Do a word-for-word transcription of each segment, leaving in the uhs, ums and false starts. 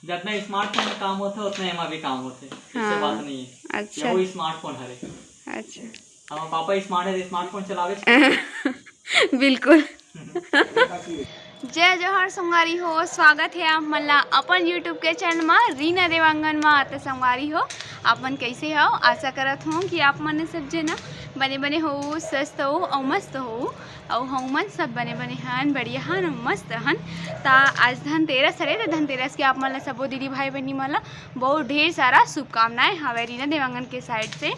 जितना स्मार्टफोन में काम होता है उतना एमा भी काम होता है, इससे हाँ। बात नहीं है। अच्छा। वो स्मार्टफोन हरे। अच्छा। हमारे पापा स्मार्ट है, स्मार्टफोन चलावे। बिल्कुल। जय जोहार संगवारी हो, स्वागत है आप मन ला अपन YouTube के चैनल मा रीना देवांगन मा। त संगवारी हो, आप मन कैसे हो? आशा करत हूँ कि आप मन सब जना बने बने हो, स्वस्थ हो और मस्त हो। अउ हमन सब बने बने हन, बढ़िया हन, मस्त हन। त आज धनतेरस हरे, त धनतेरस के आप मन ला सबो दीदी भाई बहनी मन ला बहुत ढेर सारा शुभकामनाएं हवे रीना देवांगन के साइड से।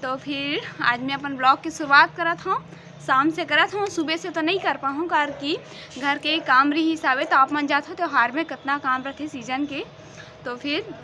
तो फिर आज मैं अपन ब्लॉग की शुरुआत करत हूँ, शाम से करत हूँ, सुबह से तो नहीं कर पाहूँ, कार कि घर के काम रही हिसाबे। तो आप मन जात हो त्योहार में कितना काम रहते सीजन के, तो फिर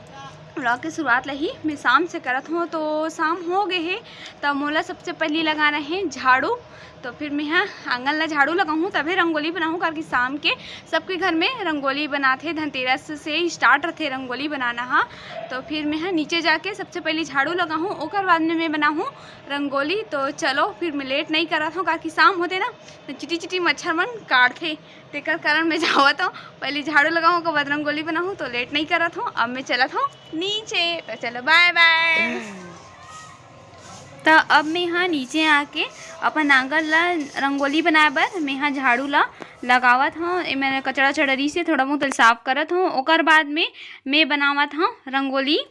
ब्लॉग के शुरुआत ला ही मैं शाम से करत हूँ। तो शाम हो गए है, तब मोला सबसे पहली लगाना है झाड़ू। तो फिर मैं हा आंगन ला झाड़ू लगाहूँ, तभे रंगोली बनाहूँ, कार कि शाम के सबके घर में रंगोली बनाथे, धनतेरस से ही स्टार्ट रहथे रंगोली बनाना हा। तो फिर मैं हा नीचे जाके सबसे पहले झाड़ू लगाहूँ, ओकर बाद में मैं बनाहूँ रंगोली। तो चलो फिर मैं लेट नहीं करत हूँ, कार कि शाम होते ना तो चिटी चिटी मच्छर मन काटथे, तेकर कारण मैं जावत हूँ, पहले झाड़ू लगाहूँ, ओकर बाद रंगोली बनाहूँ। तो लेट नहीं करत हूँ, अब मैं चलत हूँ नीचे। तो चलो बाय बाय। त अब मैं हा नीचे आके अपन आंगन ला रंगोली बनाए बर मैं हा झाड़ू ला लगावत हूँ। एमे कचरा चढ़री से थोड़ा बहुत साफ करत हूँ, ओकर बाद में मैं बनावत हूँ रंगोली।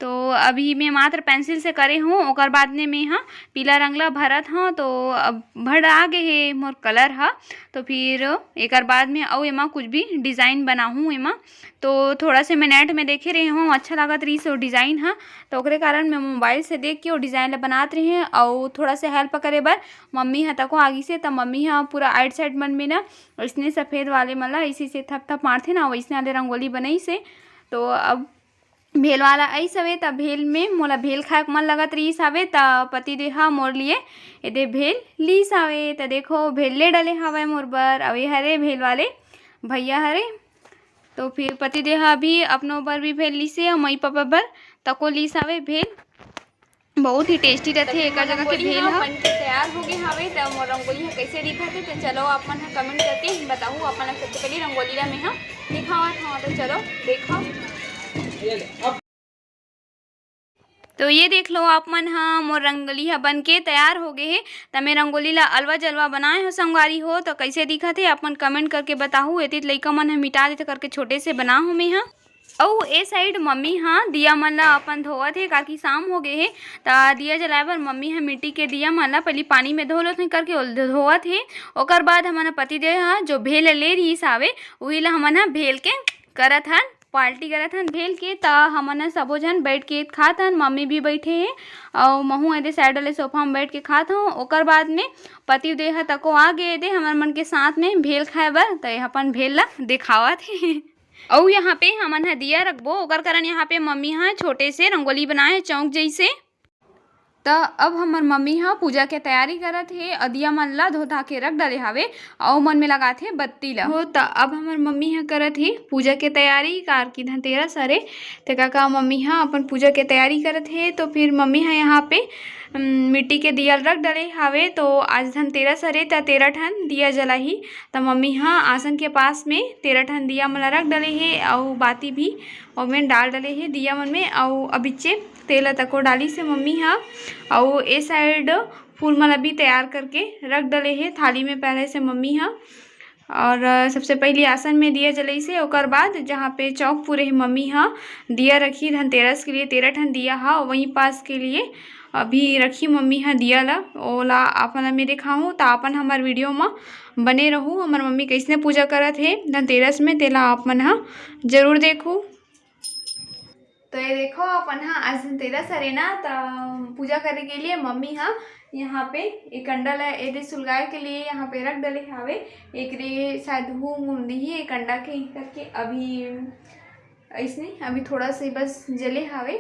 तो अभी मैं मात्र पेंसिल से करे हूँ, ओकर बाद में मैं हा पीला रंग ला भरत हूँ। तो अब भर आ गए हे मोर कलर हा। तो फिर एकर बाद में अउ एमा कुछ भी डिज़ाइन बनाहूँ एमा। तो थोड़ा से मैं नेट में देखे रहे हूँ, अच्छा लागत रही से डिज़ाइन हा, तो ओकरे कारण मैं मोबाइल से देख के वो डिज़ाइन ला बनात रहे हूँ। अउ थोड़ा से हेल्प करे बर मम्मी हा तको आगी से, त मम्मी हा पूरा आइट साइड मन में ना इसने सफ़ेद वाले मन ला इसी से थप थप मारथे ना, वैसने वाले रंगोली बनाई से। तो अब भेल वाला आइस हवे, त भेल में मोला भेल खाए के मन लगत रहिस हवे, त पति देव हा मोर लिए एदे भेल लीस हवे। त देखो, भेल ले डले हवय मोर बर, अउ ये हरे भेल वाले भैया हरे। तो फिर पति देव हा भी अपनो बर भी भेल लीसे, अउ मई पापा बर तको लीस हवे भेल। बहुत ही टेस्टी रहथे एकर जगह के भेल हा। बन के तैयार हो गए हवे, त मोर रंगोली हा कैसे दिखत हे, त चलो आप मन हा कमेंट करके बताहू। आप मन ला सबसे पहले रंगोली ला मैं हा दिखावत हूँ, तो चलो देखो। तो ये देख लो आप मन हा, मोर रंगोली हा बन के तैयार हो गए हे। त मैं रंगोली ला अलवा जलवा बनाए हो संगवारी हो, तो कैसे दिखत हे आप मन कमेंट करके बताहू। एती लइका मन हा मिटा देथे करके छोटे से बना हूँ मैं हा। अउ ए साइड मम्मी हा दिया मन ला अपन धोवत हे, काकि शाम हो गए हे, त दिया जलाए बर मम्मी हा मिट्टी के दिया मन ला पहली पानी में धो लेथे करके ओल धोवत हे। ओकर बाद हमन हा पति देव हा जो भेल ले रहिस हावे, उही ला हमन हा भेल के करत हन, पार्टी करत हन भेल के। त हमन ह सबो झन बैठ के खात हन, मम्मी भी बैठे हे अउ महू एदे साइड वाले सोफा में बैठ के खात हूँ। ओकर बाद में पति देव ह तको आ गए दे हमर मन के साथ में भेल खाए बर, त ये अपन भेल ला दिखावत हे। अउ यहाँ पे हमन ह दिया रखबो, ओकर कारण यहाँ पे मम्मी ह छोटे से रंगोली बनाए हे चौक जैसे। त अब हमर मम्मी ह पूजा के तैयारी करत हे, अदिया मन ला धो धा के रख डले हावे, अउ मन में लगात हे बत्ती ला। हो, त अब हमर मम्मी ह करत हे पूजा के तैयारी, कार की धनतेरस हरे, तेका का मम्मी ह अपन पूजा के तैयारी करत हे। तो फिर मम्मी ह यहाँ पे, अम, मिट्टी के दिया रख डले हावे। तो आज धनतेरस हरे, त तेरह ठन दिया जलाही। त मम्मी ह आसन के पास में तेरह ठन दिया मन ला रख डले हे, अउ बाती भी ओमें डाल डले हे दिया मन में। अउ अबिच्चे तेल तको डालिस हे मम्मी ह, अउ ए साइड फूल मन अभी तैयार करके रख डले हे थाली में पहले से मम्मी ह। और सबसे पहली आसन में दिया जलाइस हे, ओकर बाद जहाँ पे चौक पुरे हे मम्मी ह दिया रखी धनतेरस के लिए, तेरह ठन दिया ह वहीं पास के लिए अभी रखी मम्मी ह दिया ला, ओला अपन में दिखाहूँ। त अपन हमर वीडियो म बने रहू, हमर मम्मी कैसने पूजा करत हे धनतेरस में, तेला आप मन ह जरूर देखू। तो ये देखो, अपन ह आज धनतेरस हरे ना, त पूजा करे के लिए मम्मी ह यहाँ पे एक अंडा ला एदे सुलगाए के लिए यहाँ पे रख डले हावे। एकरे शायद हूम हूम दिही एक अंडा के करके अभी अइसने अभी थोड़ा से बस जले हावे,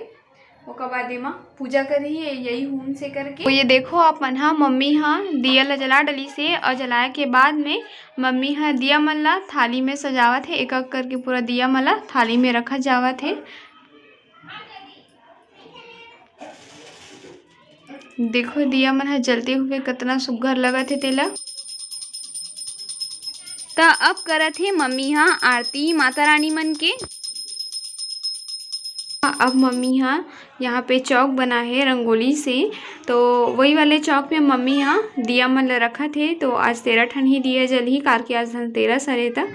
ओकर बाद एमा पूजा करही यही हूम से करके। तो ये देखो, आप मन ह मम्मी ह दिया ला जला डलिस हे और जलाए के बाद में मम्मी ह दिया मन ला थाली में सजावत हे, एक एक करके पूरा दिया मन ला थाली में रखा जावत हे। देखो, दिया मन ह जलते हुए कितना सुग्घर लगत हे तेला। त अब करत हे मम्मी ह आरती माता रानी मन के। अब मम्मी हा यहाँ पे चौक बना है रंगोली से, तो वही वाले चौक में मम्मी हा दिया मन ल रखत हे। तो आज तेरह ठन ही दिया जलही, कार के आज धनतेरस हरे त,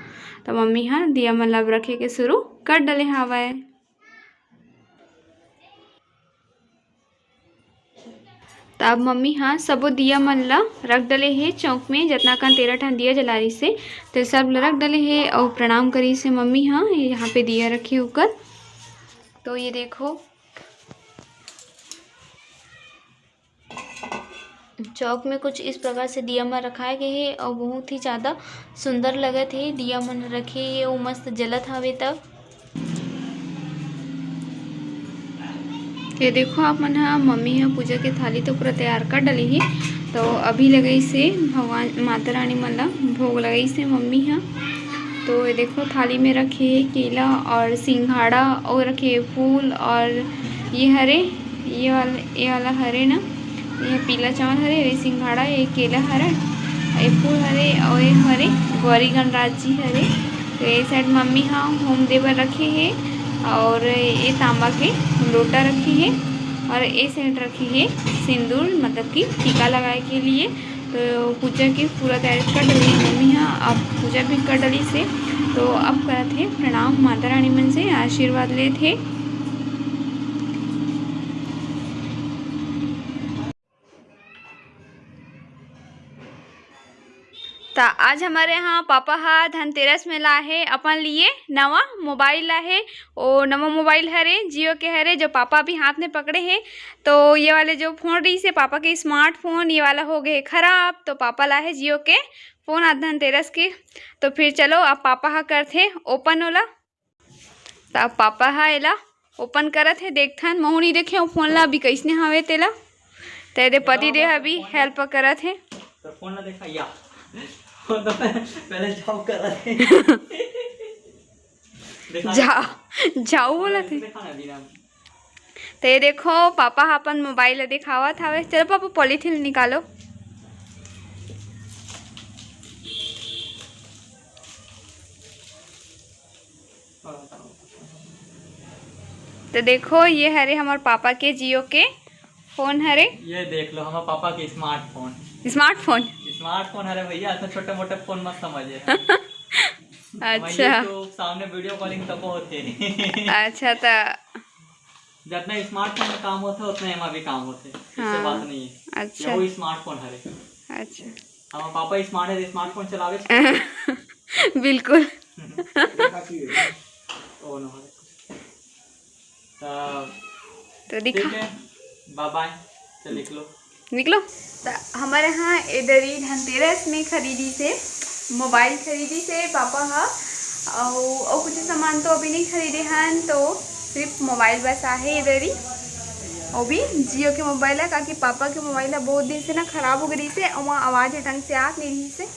तो मम्मी हा दिया मन ल अब रखे के शुरू कर डले हावय। त अब मम्मी हा सबो दिया मन ल रख डले हे चौक में, जतना कन तेरह ठन दिया जला रहिस हे, तो सब ल रख डले हे अउ प्रणाम करिस हे मम्मी हा। यहाँ पे दिया रखे ओकर, तो ये देखो, चौक में कुछ इस प्रकार से दिया मन रखाए गए हे अउ बहुत ही ज़्यादा सुंदर लगत हे। दिया मन रखे हे, वो मस्त जलत हवे तब। ये देखो, आप मन हा, मम्मी हा पूजा के थाली तो पूरा तैयार कर डली हे। तो अभी लगाइस हे भगवान माता रानी मन ला भोग लगाइस हे मम्मी हा। तो ये देखो, थाली में रखे हे केला और सिंघाड़ा और रखे हे फूल और ये हरे, ये वाला, ये वाला हरे ना, ये पीला चावल हरे, ये सिंघाड़ा, ये केला हरे, ये फूल हरे और ये हरे गौरी गणराज जी हरे। तो ये साइड मम्मी हा होम दे बर रखे हे और ये तांबा के लोटा रखे हे और ये साइड रखे हे सिंदूर, मतलब कि टीका लगाए के लिए। तो पूजा के पूरा तैयारी कर डली मम्मी हा, अब पूजा भी कर डलिस हे। तो अब करत हे प्रणाम माता रानी मन से, आशीर्वाद लेत हे। त आज हमर यहाँ पापा हा धनतेरस में लाए हे अपन लिए नवा मोबाइल लाए हे। ओ नवा मोबाइल हरे, जियो के हरे, जो पापा अभी हाथ में पकड़े हे। तो ये वाले जो फोन रहिस हे पापा के, स्मार्टफोन, ये वाला हो गए खराब, तो पापा लाए हे जियो के फोन आज धनतेरस के। तो फिर चलो, अब पापा हा करथे ओपन ओला। त अब पापा हा एला ओपन करत हे, देखथन, महू नहीं देखे हूँ फोन ला अभी कइसने हवे तेला। त एदे पति देव हा भी हेल्प करत हे। तो फोन ला देखा या। फोन तो पहले जाओ कर रहे। देखा जा, जाओ बोलत हे। देखा ना अभी ना। तो ये देखो, पापा हा अपन मोबाइल ला दिखावत हवे। चलो पापा, पॉलीथीन निकालो। तो देखो, ये हरे हमर पापा के जियो के फोन हरे। ये देख लो, हमर पापा के स्मार्टफोन। स्मार्टफोन? स्मार्टफोन हरे भैया, इतना छोटे मोटे फोन मत समझे। अच्छा। YouTube सामने वीडियो कॉलिंग तब होते। अच्छा, तो जितना स्मार्टफोन में काम होते, उतना एमा भी काम होते, इससे हाँ। बात नहीं है। अच्छा। ये वो स्मार्टफोन हरे। अच्छा। हमर पापा स्मार्ट है, स्मार्टफोन चलावे। बिल्कुल। ओ नो हरे। तो तो दिखा। ठीक है, बाय बाय। चल निकलो। निकलो। त हमर यहाँ ए दरी धनतेरस में खरीदिस हे, मोबाइल खरीदिस हे पापा हा, अउ, अउ कुछ सामान तो अभी नहीं खरीदे हन, तो सिर्फ मोबाइल बस आहे ए दरी, वो भी जियो के मोबाइल है, काकि पापा के मोबाइल है बहुत दिन से ना खराब हो गई से, वहाँ आवाज़ ढंग से आत नहीं रही से,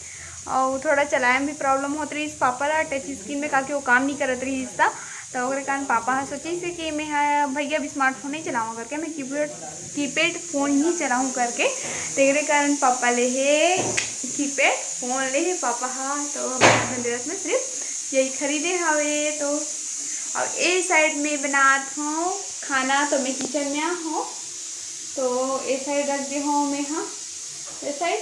और थोड़ा चलाए में भी प्रॉब्लम होत रही पापा ला टच स्क्रीन में, काकि वो काम नहीं करत रही था। तो ओकरे कारण पापा ह सोचिस हे कि मैं ह भैया अब स्मार्टफोन नहीं चलाऊँ करके, मैं कीपैड, कीपैड फोन ही चलाऊँ करके। तेरे कारण पापा ले हे कीपैड फोन ले हे पापा हा। तो हम धनतेरस में सिर्फ यही खरीदे हवे। तो अब ए साइड में बनात हूँ खाना, तो मैं किचन में आ हूँ। तो ए साइड रख दे हूँ मैं, हाँ, ए साइड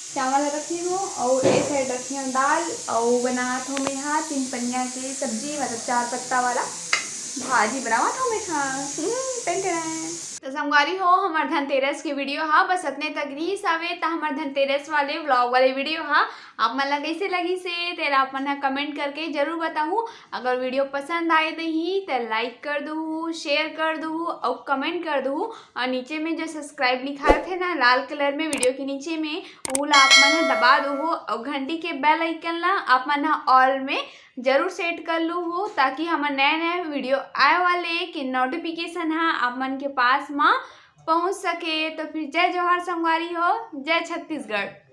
चावल रखे हूँ और ए साइड रखे हूँ दाल और बनात हूँ मैं, हाँ, तीन पनिया के सब्जी, मतलब चार पत्ता वाला भाजी बनावत हूँ मैं, हाँ। हम्म, टेन टेन। तो संगवारी हो, हमर धनतेरस के वीडियो हा बस अतने तक रहिस हवे। त हमर धनतेरस वाले व्लॉग वाले वीडियो हा आप मन ला कइसे लगिस हे, तेला आप मन हा कमेंट करके जरूर बताहू। अगर वीडियो पसंद आए दही, त लाइक कर दू, शेयर कर दू और कमेंट कर दू। और नीचे में जो सब्सक्राइब लिखा रथे ना लाल कलर में वीडियो के नीचे में, वो ला आप मन ह दबा दू हो और घंटी के बेल आइकन ला आप मन ह ऑल में जरूर सेट कर लू हो, ताकि हमर नए नए वीडियो आए वाले के नोटिफिकेशन हा आप मन के पास मा पहुँच सके। तो फिर जय जोहार संगवारी हो, जय छत्तीसगढ़।